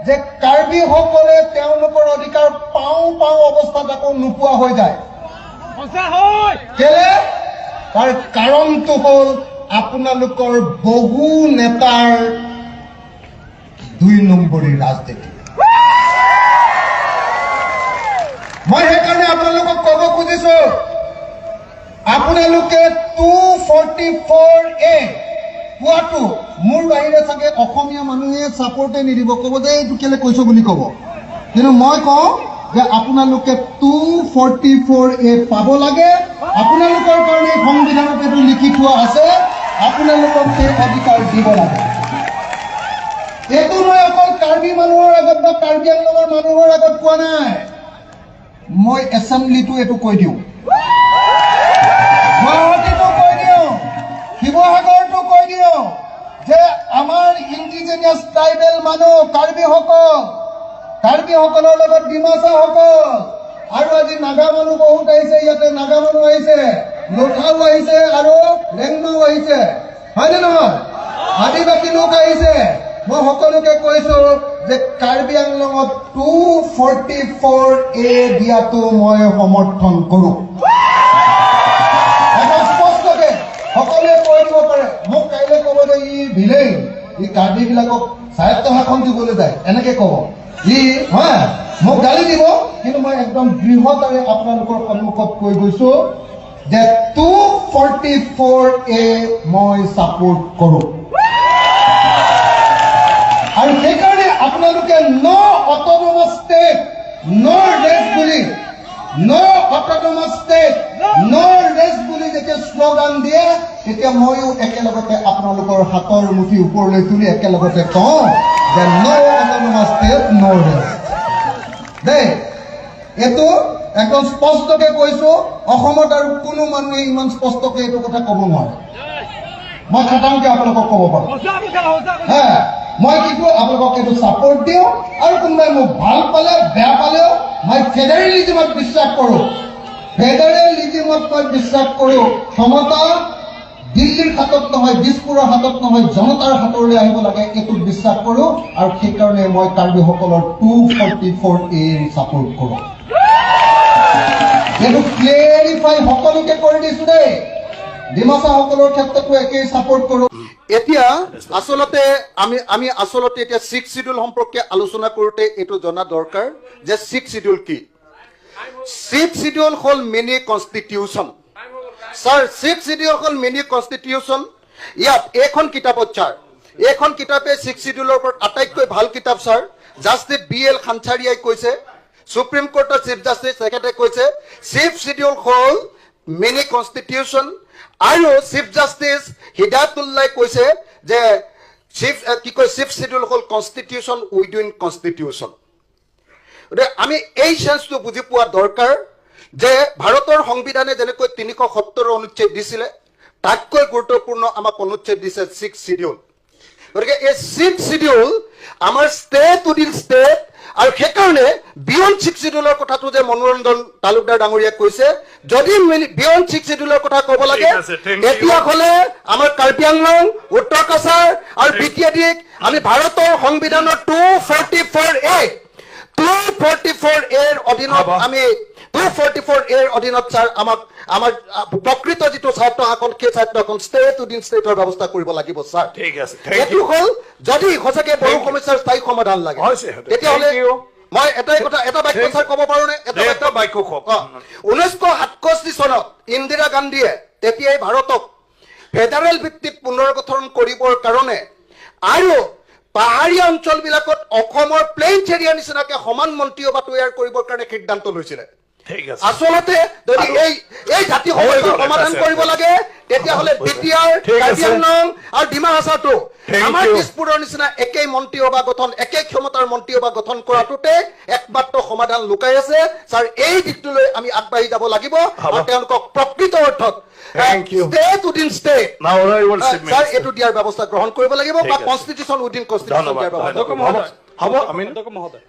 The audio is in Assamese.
যে কাৰ্বিসকলে তেওঁলোকৰ অধিকাৰ পাওঁ পাওঁ অৱস্থাত আকৌ নোপোৱা হৈ যায়। কেলে? তাৰ কাৰণটো হ'ল আপোনালোকৰ বহু নেতাৰ দুই নম্বৰী ৰাজনীতি। মই সেইকাৰণে আপোনালোকক ক'ব খুজিছো, আপোনালোকে 244A পোৱাটো মোৰ বাহিৰে চাগে অসমীয়া মানুহে ছাপৰ্টে নিদিব, ক'ব যে এইটো কেলে কৈছো বুলি ক'ব। কিন্তু মই কওঁ যে আপোনালোকে 244A পাব লাগে। আপোনালোকৰ কাৰণে সংবিধানত এইটো লিখি থোৱা আছে, আপোনালোকক সেই অধিকাৰ দিব লাগে। এইটো মই অকল কাৰ্বি মানুহৰ আগত বা কাৰ্বি আংলঙৰ মানুহৰ আগত কোৱা নাই, মই এছেম্বলিটো এইটো কৈ দিওঁ, গুৱাহাটীতো কৈ দিওঁ, শিৱসাগৰতো কৈ দিওঁ যে আমাৰ ইণ্ডিজিনিয়াছ ট্ৰাইবেল মানুহ কাৰ্বিসকল, কাৰ্বিসকলৰ লগত ডিমাচাসকল, আৰু আজি নাগা মানুহ বহুত আহিছে, ইয়াতে নাগা মানুহ আহিছে, লোথাও আহিছে আৰু ৰেংমাও আহিছে, হয়নে নহয়? আদিবাসী লোক আহিছে। মই সকলোকে কৈছো যে কাৰ্বি আংলঙত 244A দিয়াটো মই সমৰ্থন কৰো। স্পষ্টকে সকলোৱে কৈ দিব পাৰে। মোক কাইলৈ ক'ব যে ই ভিলেইন, ই কাৰ্বি বিলাকক স্বায়ত্ত শাসন দিবলৈ যায়, এনেকে ক'ব ই, হয় মোক গালি দিব, কিন্তু মই একদম দৃঢ়তাৰে আপোনালোকৰ সন্মুখত কৈ গৈছো যে 244A মই ছাপোৰ্ট কৰো। আৰু সেইকাৰণে আপোনালোকে no autonomous state no rest বুলি, no autonomous state no rest বুলি যেতিয়া শ্লোগান দিয়ে, তেতিয়া ময়ো একেলগতে আপোনালোকৰ হাতৰ মুঠি ওপৰলৈ তুলি একেলগতে কওঁ যে no autonomous state no rest দেই। এইটো একদম স্পষ্টকে কৈছো, অসমত আৰু কোনো মানুহে ইমান স্পষ্টকে এইটো কথা ক'ব নোৱাৰে। মই খাটাংকে আপোনালোকক ক'ব পাৰো, হা, মই কিন্তু আপোনালোকক এইটো ছাপোৰ্ট দিওঁ। আৰু কোনোবাই মোক ভাল পালে বেয়া পালেও মই ফেডাৰেলিজিমত বিশ্বাস কৰোঁ। ফেডাৰেলিজিমত মই বিশ্বাস কৰোঁ। ক্ষমতা দিল্লীৰ হাতত নহয়, দিছপুৰৰ হাতত নহয়, জনতাৰ হাতলৈ আহিব লাগে, এইটোত বিশ্বাস কৰোঁ। আৰু সেইকাৰণে মই কাৰ্বিসকলৰ 244A support কৰোঁ। এইটো ক্লেৰিফাই সকলোকে কৰি দিছো দেই। ডিমাচাসকলৰ ক্ষেত্ৰতো একেই ছাপোৰ্ট কৰোঁ। এতিয়া আচলতে আমি আচলতে এতিয়া ছিক্স চিডিউল সম্পৰ্কে আলোচনা কৰোঁতে এইটো জনা দৰকাৰ যে ছিক্স চিডিউল কি। ছিক্স চিডিউল হ'ল mini constitution sir. Six schedule হ'ল মিনি কনষ্টিটিউশ্যন। ইয়াত এইখন কিতাপত ছাৰ, এইখন কিতাপে ছিক্স চিডিউলৰ ওপৰত আটাইতকৈ ভাল কিতাপ ছাৰ। জাষ্টিছ বি এল খানচাৰিয়াই কৈছে, সুপ্ৰিম কোৰ্টৰ চিফ জাষ্টিছ তেখেতে কৈছে ছিক্স চিডিউল হ'ল মিনি কনষ্টিটিউশ্যন। আৰু চিফ জাষ্টিছ হিদায়তুল্লাই কৈছে যে চিফ কি কয়, ছিক্স চিডিউল হ'ল কনষ্টিটিউশ্যন উইদিন কনষ্টিটিউশ্যন। গতিকে আমি এই চেন্সটো বুজি পোৱা দৰকাৰ যে ভাৰতৰ সংবিধানে যেনেকৈ 370 অনুচ্ছেদ দিছিলে, তাতকৈ গুৰুত্বপূৰ্ণ আমাক অনুচ্ছেদ দিছে ছিক্স চিডিউল। গতিকে এই ছিক্স চিডিউল আমাৰ ষ্টেট উইদিন ষ্টেট। আৰু সেইকাৰণে বিয়ণ্ড ছিক্স চিডিউলৰ কথাটো যে মনোৰঞ্জন তালুকদাৰ ডাঙৰীয়াই কৈছে, যদি বিয়ণ্ড ছিক্স চিডিউলৰ কথা ক'ব লাগে, ঠিক আছে, thank you. তেতিয়াহ'লে আমাৰ কাৰ্বি আংলং, উত্তৰ কাছাৰ আৰু বি টি এ ডিক আমি ভাৰতৰ সংবিধানৰ 244 এৰ অধীনত হ'ব। আমি 244 এৰ অধীনত ছাৰ আমাক আমাৰ প্ৰকৃত যিটো স্বায়ত্ত শাসন, সেই স্বায়ত্ত শাসন ষ্টেট উইদিন ষ্টেটৰ ব্যৱস্থা কৰিব লাগিব ছাৰ। ঠিক আছে, thank এইটো you. হ'ল যদি সঁচাকে বড়ো Thank you. সমস্যাৰ স্থায়ী সমাধান লাগে, হৈছে, হৈছে। তেতিয়াহ'লে Thank you. মই এটাই কথা, এটা বাক্য Thank- sir ক'ব পাৰোনে? এটা এটা বাক্য কওক। 1967 চনত ইন্দিৰা গান্ধীয়ে তেতিয়াই ভাৰতক ফেডাৰেল ভিত্তিত পুনৰ্গঠন কৰিবৰ কাৰণে আৰু পাহাৰীয়া অঞ্চলবিলাকত অসমৰ প্লেইনছ এৰিয়াৰ নিচিনাকে সমান মন্ত্ৰীসভা তৈয়াৰ কৰিবৰ কাৰণে সিদ্ধান্ত লৈছিলে। ঠিক আছে। আচলতে যদি এই জাতি হৈ সমস্যাৰ গ'ল, সমাধান আছে, কৰিব আছে। লাগে, তেতিয়াহ'লে বি টি আৰ, ঠিক কাৰ্বি আছে। আংলং আৰু ডিমা হাছাওটো Thank আমাৰ you. দিছপুৰৰ নিচিনা একেই মন্ত্ৰীসভা গঠন, একেই ক্ষমতাৰ মন্ত্ৰীসভা গঠন কৰাটোতে একমাত্ৰ সমাধান লুকাই আছে ছাৰ। এই দিশটোলৈ আমি আগবাঢ়ি যাব লাগিব হ'ব। আৰু তেওঁলোকক প্ৰকৃত অৰ্থত Thank you. State within state Now, honorable Chief sir, Minister. এইটো দিয়াৰ ব্যৱস্থা গ্ৰহণ কৰিব লাগিব ঠিক বা আছে। কনষ্টিটিউশ্যন উইদিন কনষ্টিটিউশ্যন ধন্যবাদ দিয়াৰ ব্যৱস্থা ধন্যবাদ। কৰিব লাগিব। হ'ব, আমি অধ্যক্ষ মহোদয়।